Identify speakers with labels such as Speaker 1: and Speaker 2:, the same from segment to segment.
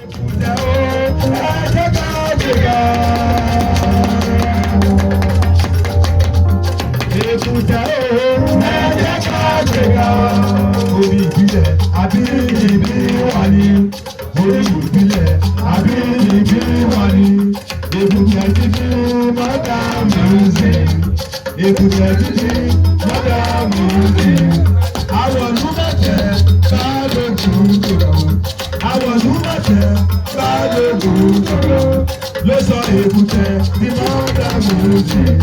Speaker 1: Èkúté o, ẹ jẹ́ ká gbéga. Èkúté o, ẹ jẹ́ ká gbéga. Orí ìbílẹ̀ àbínibí wà ní. Orí ìbílẹ̀ àbínibí wà ní. Èkúté títí modern music. Èkúté títí modern music. Àwọn olùmọ̀tẹ̀ bá lóògùn tòrò. Àwọn olùmọ̀tẹ̀ bá lóògùn tòrò. Ló sọ Èkúté di modern music.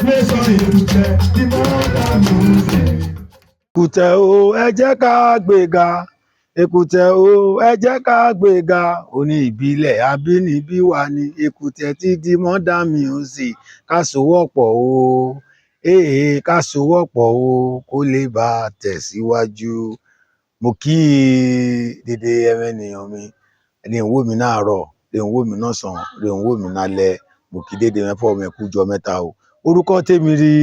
Speaker 1: Ló sọ Èkúté di modern music.
Speaker 2: Èkúté o, ẹ jẹ́ ká gbéga. Èkúté o, ẹ jẹ́ ká gbéga. Oní ìbílẹ̀ àbínibí wa ní. Èkúté ti di modern music. Ká sowọ́pọ̀ o, ee, ká sowọ́pọ̀ o, kó lè bá a tẹ̀síwájú. Mo kí dédé ẹmẹnìyàn mi lè ń wò mí náàárọ̀, lè ń wò mí nọ̀sán, lè ń wò mí nálẹ́. Mo kí dédé mẹ́fọ́ mẹ́kújọ mẹ́ta o. Orúkọ tèmi rí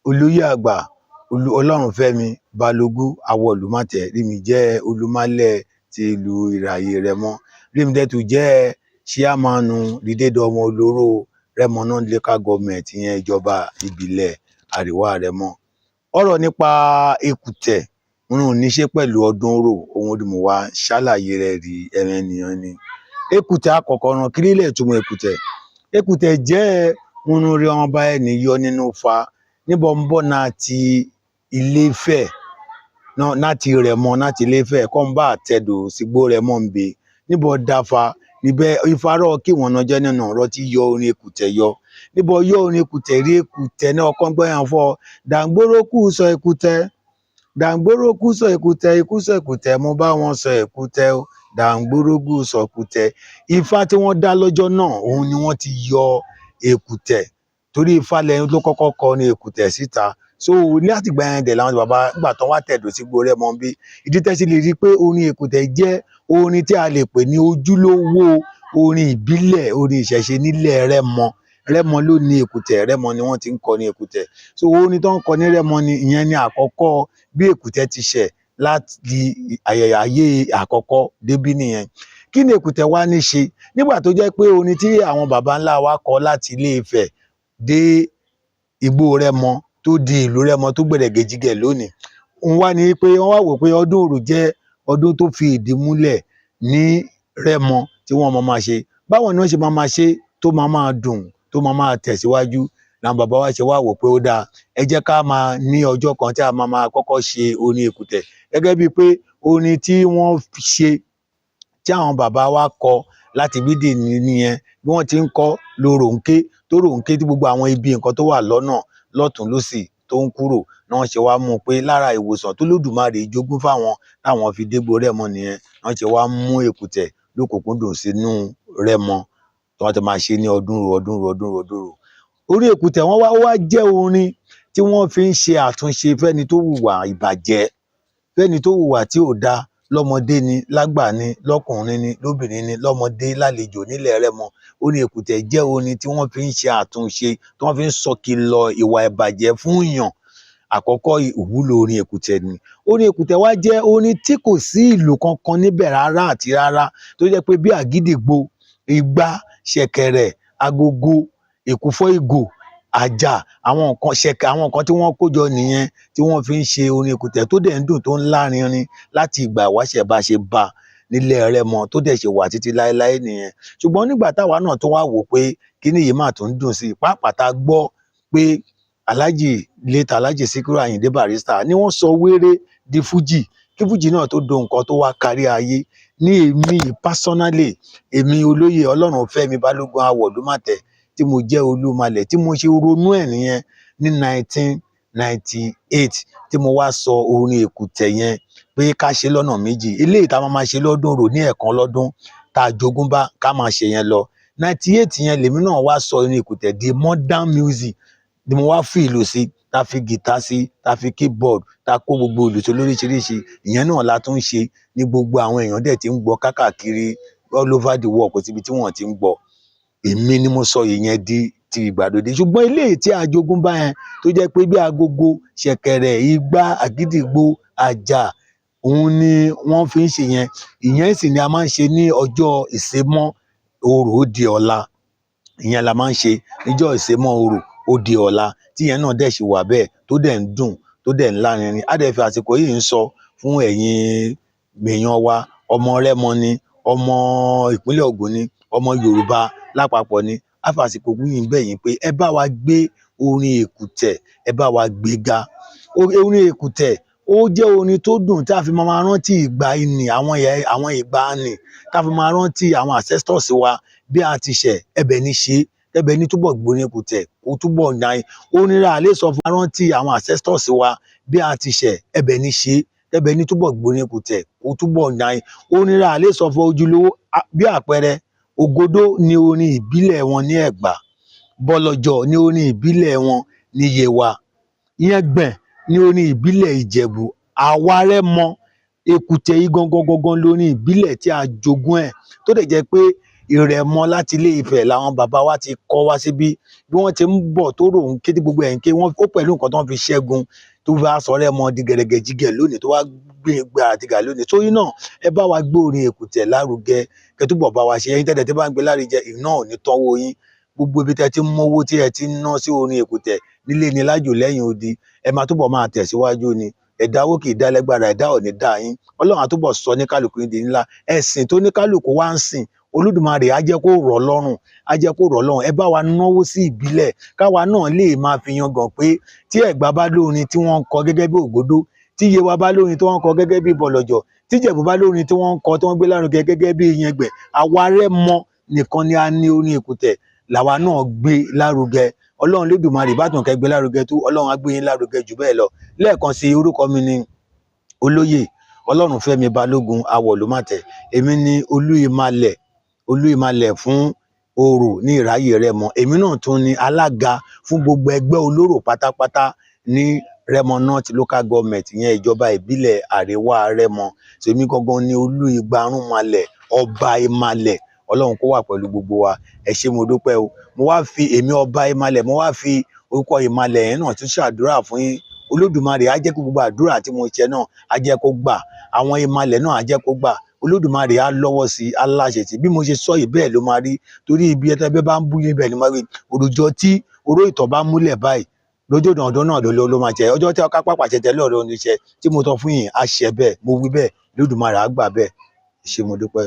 Speaker 2: olóyè àgbà Ọlọ́runfẹ́mi Balógun Awolumate, rí mi jẹ́ olùmálẹ̀ ti ìlú Ìràyè Rẹ́mọ, rí mi dẹ̀ tún jẹ́ ṣíàmánu dídédé ọmọ olóró Rẹ́mọ náà local government, ìyẹn ìjọba ìbílẹ̀ àríwá Rẹ́mọ. Ọ̀rọ̀ nípa Èkútẹ̀ ń ní ṣe pẹ̀lú ọdún Orò, ohun tí mo wá ṣàlàyé rẹ̀ rí ẹ̀rẹ̀nìyàn ni. Èkútẹ̀ àkọ́kọ́ ràn kí lílẹ̀ túmọ̀ Èkútẹ̀. Èkútẹ̀ jẹ́ ohun rí ọba ẹni yọ nínú Ifá níbo ń bọ̀ náà ti Ilé Ifẹ̀ náà ti Rẹ́mọ, náà ti Ilé Ifẹ̀ kọ́ ń bá àtẹ̀dò sígbó Rẹ́mọ ń be níbo dáfa níbẹ̀ ìfarọ́ kí wọ́n náà jẹ́ nínú ọ̀rọ̀ tí yọ orin Èkútẹ̀ yọ níbo yọ orin Èkútẹ̀ rí Èkútẹ̀ náà ọkàn gbọ́yàn fọ́ dàǹgbórókù sọ Èkútẹ̀, dàǹgbórókù sọ Èkútẹ̀, ikú sọ Èkútẹ̀, mo bá wọn sọ Èkútẹ̀ o, dàǹgbórógù sọ Èkútẹ̀. Ifá tí wọ́n dá lọ́jọ́ náà, òun ni wọ́n ti yọ Èkútẹ̀, torí Ifá lẹ́yìn ló kọ́kọ́ kọ ní Èkútẹ̀ síta. So láti ìgbà yẹn dẹ̀ làwọn bàbá nígbà tán wá tẹ̀dó sígbó Rẹ́mọ bí ìdí tẹ́sí lè rí i pé orin Èkútẹ̀ jẹ́ orin tí a lè pè ní ojúlówó orin ìbílẹ̀, orin ìṣẹ̀ṣe nílẹ̀ Rẹ́mọ. Rẹ́mọ ló ní Èkútẹ̀, Rẹ́mọ ni wọ́n ti ń kọ ní Èkútẹ̀. So orin tó ń kọ ní Rẹ́mọ ni ìyẹn ní àkọ́kọ́ bí Èkútẹ̀ ti ṣẹ̀ láti ayé àkọ́kọ́ débí nìyẹn. Kí ni Èkútẹ̀ wá ní ṣe nígbà tó jẹ́ pé orin tí àwọn baba ńlá wa kọ láti Ilé Ifẹ̀ dé igbó Rẹ́mọ tó di ìlú Rẹ́mọ tó gbẹ̀rẹ̀gẹ̀jigẹ̀ lónìí, òun wá ní pé wọ́n wá wò pé ọdún Orò jẹ́ ọdún tó fi ìdí múlẹ̀ ní Rẹ́mọ tí wọ́n máa máa ṣe. Báwo ni wọ́n ṣe máa máa ṣe tó máa máa dùn, tó máa máa tẹ̀síwájú? Làwọn bàbá wa ṣe wá wò pé ó dáa, ẹ jẹ́ ká máa ní ọjọ́ kan tí a máa máa kọ́kọ́ ṣe orin Èkútẹ̀, gẹ́gẹ́ bíi pé orin tí wọ́n ṣe tí àwọn bàbá wa kọ láti bídì nìyẹn. Bí wọ́n ti ń kọ lorò ń ké, tó rò ń ké, tí gbogbo àwọn ibi nǹkan tó wà lọ́nà lọ́tùn lósì tó ń kúrò náà, ṣe wá mú un pé lára ìwòsàn tó lódùmarè jogún fáwọn táwọn fi dégbò Rẹ́mọ nìyẹn. Wọ́n ṣe wá mú Èkútẹ̀ lókùnkúndùn sínú Rẹ́mọ tí wọ́n ti máa ṣe ní ọdún ro ọdún ro ọdún ro ọdún ro. Orin Èkútẹ̀ wọ́n wá, ó wá jẹ́ orin tí wọ́n fi ń ṣe àtúnṣe fẹ́ni tó hùwà ìbàjẹ́, fẹ́ni tó hùwà tí ò dáa, lọ́mọdé ni, lágbà ni, lọ́kùnrin ni, lóbìnrin ni, lọ́mọdé, lálejò nílẹ̀ Rẹ́mọ. Orin Èkútẹ̀ jẹ́ orin tí wọ́n fi ń ṣe àtúnṣe, tí wọ́n fi ń sọkìlọ̀ ìwà ìbàjẹ́ fún èèyàn. Àkọ́kọ́ ìwúlò orin Èkútẹ̀ ni. Orin Èkútẹ̀ wá jẹ́ orin tí kò sí ìlù kankan níbẹ̀ rárá àti rárá, tó jẹ́ pé bí àgídìgbo, igbá, ṣẹ̀kẹ̀rẹ̀, agogo, èkúfọ́, ìgò, àjà, àwọn nǹkan ṣẹ̀kẹ̀, àwọn nǹkan tí wọ́n kó jọ nìyẹn tí wọ́n fi ń ṣe orin Èkútẹ̀ tó dẹ̀ ń dùn, tó ń lárinrin láti ìgbà ìwáṣẹ̀ bá ṣe bá nílẹ̀ Rẹ́mọ, tó dẹ̀ ṣe wà títí láéláé nìyẹn. Ṣùgbọ́n nígbà táwa náà tún wá wò pé kíní yìí máa tún dùn sí i, pàápàá tá a gbọ́ pé Alhaji late Alhaji Sikiru Ayinde Barrister ni wọ́n sọ wéré di fújì, kí fújì náà tó do nǹkan tó wá kárí ayé ní. Èmi personally, èmi olóyè Ọlọ́runfẹ́mi Balógun Awọ̀lúmàtẹ̀ tí mo jẹ́ olúmalẹ̀, tí mo ṣe ronú ẹ̀ nìyẹn ní 1998 tí mo wá sọ orin Èkútẹ̀ yẹn pé ká ṣe lọ́nà méjì. Eléyìí tá a máa máa ṣe lọ́dún Orò ní ẹ̀ẹ̀kan lọ́dún tá a jogún bá, ká máa ṣe yẹn lọ. 98 yẹn lèmi náà wá sọ orin Èkútẹ̀ di modern music, ni mo wá fi ìlù sí, tá fi gìtá sí, tá fi keyboard, tá kó gbogbo ìlù sí lóríṣiríṣi. Ìyẹn náà la tún ń ṣe ní gbogbo àwọn èèyàn dẹ̀ ti ń gbọ́ kákàkiri all over the world, kò síbi tí wọ́n ti ń gbọ́. Èmi ni mo sọ ìyẹn di ti ìgbàlódé. Ṣùgbọ́n eléyìí tí a jogún bá yẹn, tó jẹ́ pé bí agogo, ṣẹ̀kẹ̀rẹ̀, igbá, àgídìgbo, àjà, Òun ni wọ́n fi ń ṣe yẹn. Ìyẹn sì ni a máa ń ṣe ní ọjọ́ ìsémọ́ orò ó di ọ̀la. Ìyẹn la máa ń ṣe níjọ́ ìsémọ́ orò ó di ọ̀la, tí ìyẹn náà dẹ̀ ṣì wà bẹ́ẹ̀, tó dẹ̀ ń dùn, tó dẹ̀ ń lárinrin. Á dẹ̀ fi àsìkò yìí ń sọ fún ẹ̀yin èèyàn wa, ọmọ Rẹ́mọ ni, ọmọ ìpínlẹ̀ Ògùn ni, ọmọ Yorùbá lápapọ̀ ni, á fi àsìkò yìí ń bẹ̀ yín pé ẹ bá wa gbé orin Èkùtẹ̀, ẹ bá wa gbé ga. Orin Èkùtẹ̀, ó jẹ́ orin tó dùn tí a fi máa rántí ìgbà ìnì àwọn ìgbà nì, tá a fi máa rántí àwọn ancestors wa bí a ti ṣẹ̀ ẹbẹ̀ ní ṣe ẹbẹ̀ ní túbọ̀ gbórin Èkùtẹ̀ kó túbọ̀ náà orin rà lè sọ fún wa rántí àwọn ancestors wa bí a ti ṣẹ̀ ẹbẹ̀ ní ṣe ẹbẹ̀ ní túbọ̀ gbórin Èkùtẹ̀ kó túbọ̀ náà orin rà lè sọ fún ojúlówó. Bí àpẹẹrẹ, Ògodó ni orin ìbílẹ̀ wọn ní Ẹ̀gbá, Bọ́lọ́jọ́ ní orin ìbílẹ̀ wọn ní Yewa, Yẹ́ngbẹ̀n ní orin ìbílẹ̀ Ìjẹ̀bú. Àwa Rẹ́mọ, Èkùtẹ̀ yìí gangan gangan lórin ìbílẹ̀ tí a jogún ẹ̀, tó dẹ̀ jẹ́ pé Ìrẹ̀mọ láti Ilé Ifẹ̀ làwọn bàbá wa ti kọ́ wá síbí. Bí wọ́n ti ń bọ̀ tó rò ń ké tí gbogbo ẹ̀ ń ké wọ́n, ó pẹ̀lú nǹkan tó ń fi ṣẹ́gun tó bá sọ Rẹ́mọ di gẹ̀rẹ́gẹ̀jígẹ̀ lónìí, tó wá gbé gbára ti gà lónìí. Torí náà, ẹ bá wa gbé orin Èkùtẹ̀ lárugẹ, kẹ́ túbọ̀ bá wa ṣe. Ẹ̀yin tẹ́lẹ̀ tí bá ń gbé lárugẹ, iná ò ní tánwó yín. Gbogbo ibi tẹ́ ti ń mówó tí ẹ ti ń ná sí orin Èkùtẹ̀ nílé ni lájò lẹ́yìn odi, ẹ máa túbọ̀ máa tẹ̀síwájú ni. Ẹ̀dáwó kì í dá lẹ́gbàrà, ẹ̀dá ò ní dá yín. Ọlọ́run á túbọ̀ sọ ní kálukú yín di ńlá. Ẹ̀sìn tó ní kálukú wá ń sìn, Olódùmarè á jẹ́ kó rọ̀ lọ́rùn, á jẹ́ kó rọ̀ lọ́rùn. Ẹ bá wa náwó sí ìbílẹ̀, káwa náà lè máa fi yangàn pé tí Ẹ̀gbá bá lórin tí wọ́n ń kọ gẹ́gẹ́ bí Ògodó, tí Yewa bá lórin tí wọ́n ń kọ gẹ́gẹ́ bí Bọ̀lọ̀jọ̀, tí Ìjẹ̀bú bá lórin tí wọ́n ń kọ tí wọ́n gbé lárugẹ gẹ́gẹ́ bí Ìyẹngbẹ̀, àwa Rẹ́mọ nìkan ni a ní orin Èkùtẹ̀ làwa náà gbé lárugẹ. Ọlọ́run Lédùmarè bá tún kẹ́ gbé lárugẹ tó, Ọlọ́run á gbé yín lárugẹ jù bẹ́ẹ̀ lọ. Lẹ́ẹ̀kan sí, orúkọ mi ni Olóyè Ọlọ́runfẹ́mi Balógun Awọ̀lúmátẹ̀. Èmi ni Olú Ìmàlẹ̀, Olú Ìmàlẹ̀ fún Orò ní Ìráyè Rẹ́mọ. Èmi náà tún ni alága fún gbogbo ẹgbẹ́ olórò pátápátá ní Rẹ́mọ North Local Government, ìyẹn ìjọba ìbílẹ̀ Àríwá Rẹ́mọ. Tèmi gangan ni Olú Ìgbárùnmalẹ̀, Ọba Ìmàlẹ̀. Ọlọ́run kó wà pẹ̀lú gbogbo wa. Ẹ ṣé, mo dúpẹ́ o. Mo wá fi èmi Ọba Ìmàlẹ̀, mo wá fi orúkọ Ìmàlẹ̀ yẹn náà tún ṣàdúrà fún yín. Olódùmarè á jẹ́ kí gbogbo àdúrà tí mo ṣe náà á jẹ́ kó gbà. Àwọn Ìmàlẹ̀ náà á jẹ́ kó gbà. Olódùmarè á lọ́wọ́ sí i, á láṣẹ sí i. Bí mo ṣe sọ yìí, bẹ́ẹ̀ ló máa rí, torí ibi ẹtẹ́gbẹ́ bá ń bú yín, bẹ́ẹ̀ ni máa rí. Òrùjọ tí oró ìtọ̀ bá múlẹ̀ báyìí lójú ọ̀dọ̀ náà ló máa jẹ. Ọjọ́ tí ọká pàpà ṣẹ̀tẹ̀ lọ́rọ̀ oníṣẹ́ tí mo tọ́ fún yín á ṣẹ bẹ́ẹ̀. Mo wí bẹ́ẹ̀, Olódùmarè á gbà bẹ́ẹ̀. Ẹ ṣé, mo dúpẹ́.